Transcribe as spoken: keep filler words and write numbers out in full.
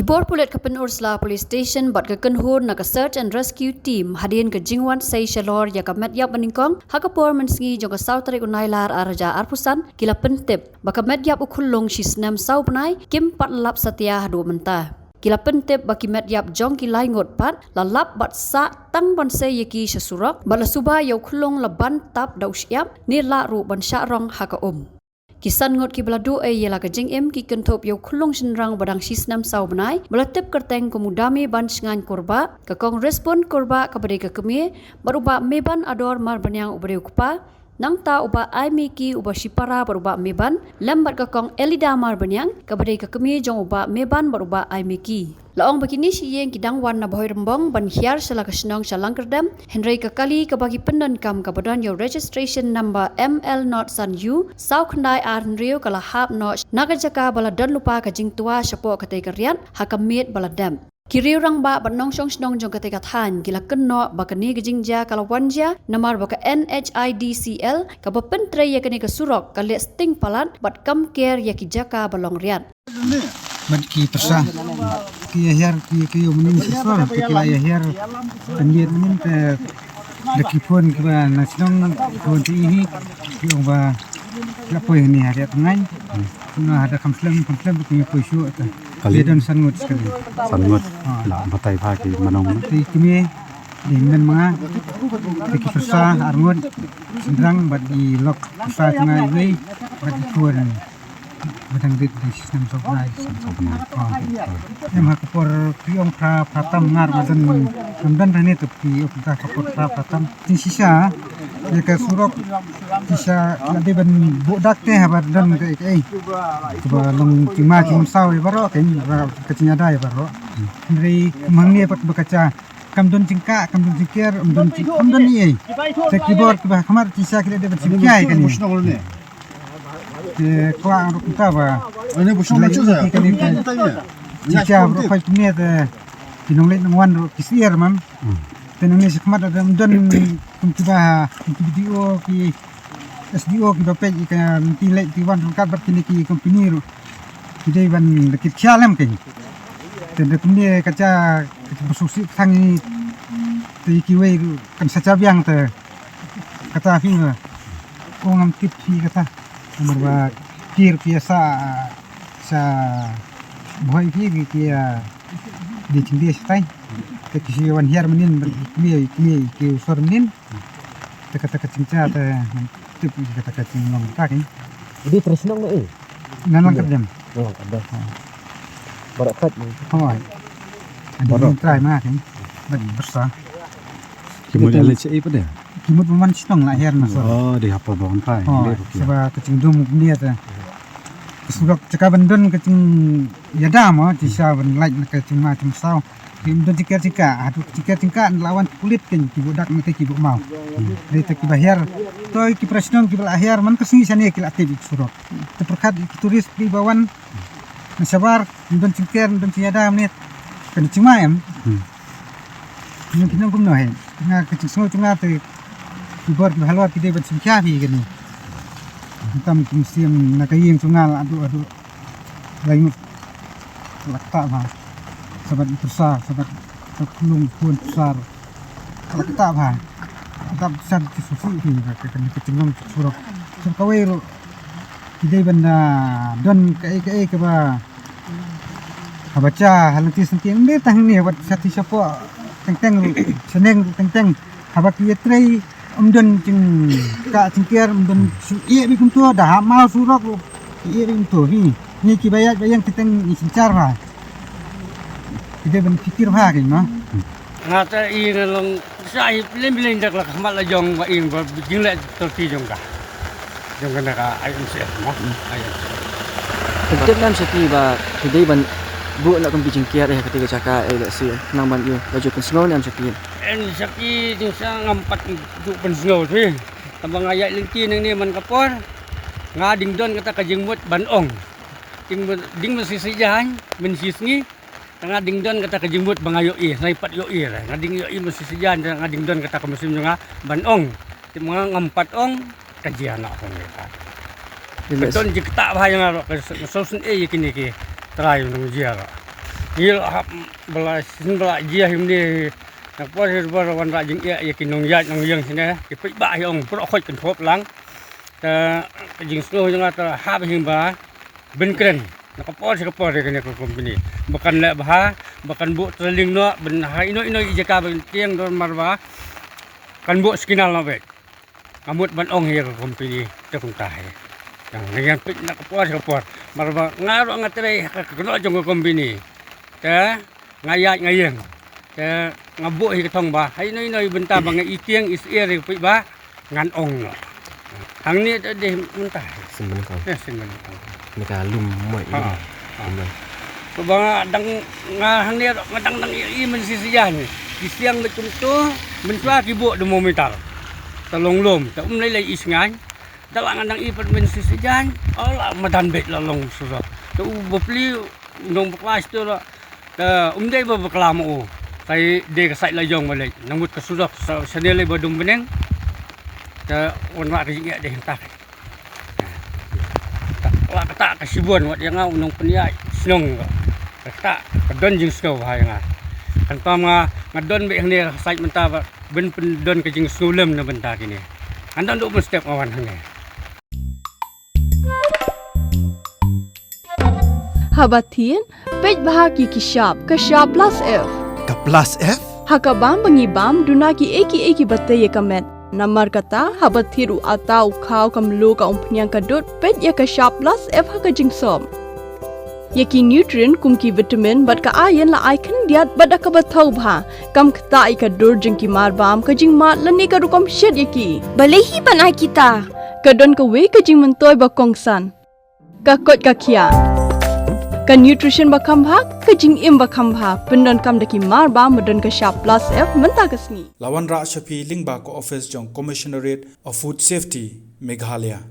Por pulit ka Pynursla Police Station bad ka kynhun na ka Search and Rescue Team hadien ka jingwan sei shalor ïa ka met ïap banyngkong ha ka por mynsngi jong ka saw tarik u Nailar ar hajar arphew san ki la pyntip ba ka met ïap u khyllung shi snem saw bnai kim pat lap satia haduh mynta. Ki la pyntip ba ki met ïap jong ki lai ngut pat la lap bad sah tang ban sei ïa ki sha surok bad la suba ïa u khyllung la ban tap da u shyiap ne lah ruh ban shah rong ha ka um. Ki san ngut kiba la duh ei ïa la ka jingim ki kynthup ïa u khyllung shynrang ba dang shi snem saw bnai ba la tip kyrteng kum u Dame Ban Shngain Kurbah, ka kong Respond Kurbah kaba dei ka kmie, bad u Bah Meban Ador Marbaniang uba dei u kpa, nangta u Bah Aimiki uba shipara bad u Bah Meban, lem bad ka kong Elida Marbaniang kaba dei ka kmie jong u Bah Meban bad u Bah Aimiki. La ong ba kine shi ïing ki dang wan na Bhoirymbong ban hiar sha la ka shnong sha Langkyrdem, hynrei ka kali kaba ki pyndonkam kaba don ïa u registration number M L not san U saw khyndai ar hynriew ka la hap noh na ka jaka ba la don lypa ka jingtwa shapoh katei ka riat ha ka miet ba la dep. Ki riew rangbah bad nongshong shnong jong katei ka thaiñ ki la kynnoh ba kane ka jingjia ka la wan jia namar ba ka N H I D C L kaba pyntrei ïa kane ka surok ka leh sting palat bad kam ker ïa ki jaka ba long riat. Bad ki pyrsa ki ïa hiar ki, ki ïa mynnin shisha te ki la ïa hiar. Kan ïa mynnin te da ki phone kiba na shnong phone te hi ki ong ba la poi hani ha riat ngai. Na hada kam slem kam slem ki ïa poi shuh te. Kali. Ïa don san ngut sekali. San ngut. Ah. La batai pha ki manong. Te ki me di men ma nga. Te ki pyrsa ar ngut. Shynrang bad i lok pyrsa jong nga iwei bad i phone. Ba dang rit dang shi snem saw bnai. Saw bnai. Ah. Em ha ka por ki ong phra phra tam ngar ma don, ngam don hangne te ki ong ka ka por phra phra tam. Jingshisha ïa ka surok shisha la dei ban buh dak te haba don ka ei ka ei. Kaba long jingma jingsaw ïa baroh ka, ka jingïada ïa baroh. Hynrei ma ngi pat ba ka cha kam don jingkah, kam don jingker, kam don jing, kam don ei ei. Te ki bor kiba ha khmat shisha ki la dei ban shim khia ïa kane. Te kwah ruh kumta ba. Ane bu shong la chu sa. Ki kane ka. Chi cha ruh phai kumne te. Ki nongleit nongwan ruh ki syier man. Hmm. Te nangne sha khmat da ym don kum kiba, kum ki B D O, ki S D O kiba peit ïa ka lynti leit lynti wan ryngkat bad kine ki company ruh. Ki dei ban da kit khia lem kein. Te da kumne ka cha ka ba suk sik thang i te kiwei ruh kan sa cha biang te. Kata phi ba ko ngam tip phi kata. Namar ba kir phi sa sa bhoi phi ki ki di ching di stai. Te ki si wan hiar menin ki ki ki usor menin. Te kata ka ching cha te tip kata ka ching long ta ki. Di Fresno no eh. Nan lang kerdem. Lang kerdem. Barak kat. Hoi. Adi trai ma ki. Ban bersa. Ki mut ïaleit sha ei pat de? Ki mut ba man shnong la hiar na sor. Oh, dei hapoh ba wan phai. Oh, saba ka jingdum kumne te. Ka surok jaka ban don ka jingïada mo, shisha ban lait na ka jingma jingsaw. Kim don jingker jingkah, haduh jingker jingkah la wan pulit kein ki buh dak na te ki buh maw. Dei te kiba hiar. Toi ki para shnong kiba la hiar man ka sngi shane ki la tip ïa ka surok. Te pyrkhat ïa ki tourist kiba wan na shabar. Ym don jingker, ym don jingïada mynne. Kane jingma em. Hmm. Ym pynlong kumno hi. Nga ka jingsngew jong nga te ki bor ki halor ki dei ban shim khia hi kane. Tam ki mynsiem na ka ïing jong nga la haduh haduh lai ngut. La ktah bha. Sabat i pyrsa, sabat ka khunlung khun pyrsa. La ktah bha. Ktah bha ki susi hi ka kane ka jinglong surok. Sum kawei ruh. Ki dei ban, ah, don kaei kaei kaba, haba cha ha lynti syntien, ym dei tang hangne, wat sha ti shapoh teng teng ruh, shaneng ruh teng teng. Haba ki ïatrei, ym don jingkah jingker, ym don shu ïeh beit kumto, da hap maw surok ruh ki ïeh beit kumto. Hi, ngi kiba ïaid ba ïeng teng teng ngi synshar bha. Ki dei ban pyrkhat bha kein mo. Nga ta i nga long sa i plim plim dak la ka khmat la jong ba ing ba jingleh torti jong ka. Jong ka na ka I M C F mo. I M C F. Tip nam sha ki ba ki dei ban buh na kum ki jingkiar eh kata ka jaka eh leh si nang ban ïoh la ju pynsngew nam sha ki. En sha ki jingsa ngam pat ju pynsngew si. Tang ba nga ïaid lynti nangne man ka por. Nga ding don kata ka jingmut ban ong. Ding, ding mynshisha jan, mynshisngi. Te nga ding don kata ka jingmut ba nga ïohi, nga pat ïohi re. Nga ding ïohi mynshisha jan, nga ding don kata ka mynsiem jong nga ban ong. Te ma nga ngam pat ong, ka jia na ong kata. Ka don jingktah bha ïa nga ruh, ka sngewsynei ïa kine ki trai nong jia ruh. Ngi la hap ba la shisien ba la jia hynne. Na ka por hi ba la wanrah jingeh ïa ki nongïaid nongïeng shane, ki paidbah hi ong, pyrkhat kynthup lang. Te ka jingsngew jong nga te hap hi ba ban kren na ka por sha ka por ïa kane ka company ba kan leh bha, ba kan buh training noh, ban ha ino ino i jaka ba tieng don marwei, kan buh signal noh beit. Nga mut ban ong ïa ka company te kumta hi. Nga ïeng peit na ka por sha ka por, marwei nga ruh nga trei ha ka kynnoh jong ka company. Te nga ïaid nga ïeng. Te nga buh hi ka thong ba ha ino ino i bynta ba nga i tieng i syier ïa ka paidbah, ngan ong noh. Hangne te dei mynta. Sien banyngkong. Eh, sien banyngkong. Ni ka lum moi. Ha. Lum. Ha. Lum. Te ba nga dang, nga hangne nga dang dang i, i mynshisha jan. Ki siang beit kumto, mynshuwa ki buh thermometer. Te long lum, te um lei lei i sngain. Da la nga dang i pat mynshisha jan, oh la madan beit la long shuh. Te u bapli, u nongbakla shito la, te um dei ba bakla mo u. Te dei ka sait la jong ba leit. Nang mut ka surok sa, shane lei ba dum bneng. Te wanrah ka jingeh dei hynta. Te la kata ka shibun wat ïa nga u nongpynïaid shnong. Kata ka don jingsngew bha ïa nga. Khamtam nga, nga don beit hangne ka sait mynta ba ban pyndon ka jingsngewlem na bynta kine. Ngan don duh mynstep nga wan hangne. Haba thied, peit bha ki ki shap, ka shap plus F. Ka plus F? Ha ka bam ba ngi bam, duna kiei kiei kiba tei ïa ka met. Namar kata, haba thied u atta, u khaw, ka mluh, ka umphniang, ka dud, peit ïa ka shap plus F ha ka jingsop. Ïa ki nutrient kum ki vitamin bad ka iron la ai khyndiat bad da kaba thaw bha. Kam ktah ïa ka dur jong ki marbam, ka jingmad lane ka rukom shet ïa ki. Balei hi ban ai kita? Ka don kawei ka jingmyntoi ba kongsan. Ka koit ka khiah. Ka nutrition ba kham bha, ka jingim ba kham bha. Pyndonkam da ki marbam ba don ka shap plus F mynta ka sngi. La wanrah sha phi lyngba ka office jong Commissionerate of Food Safety, Meghalaya.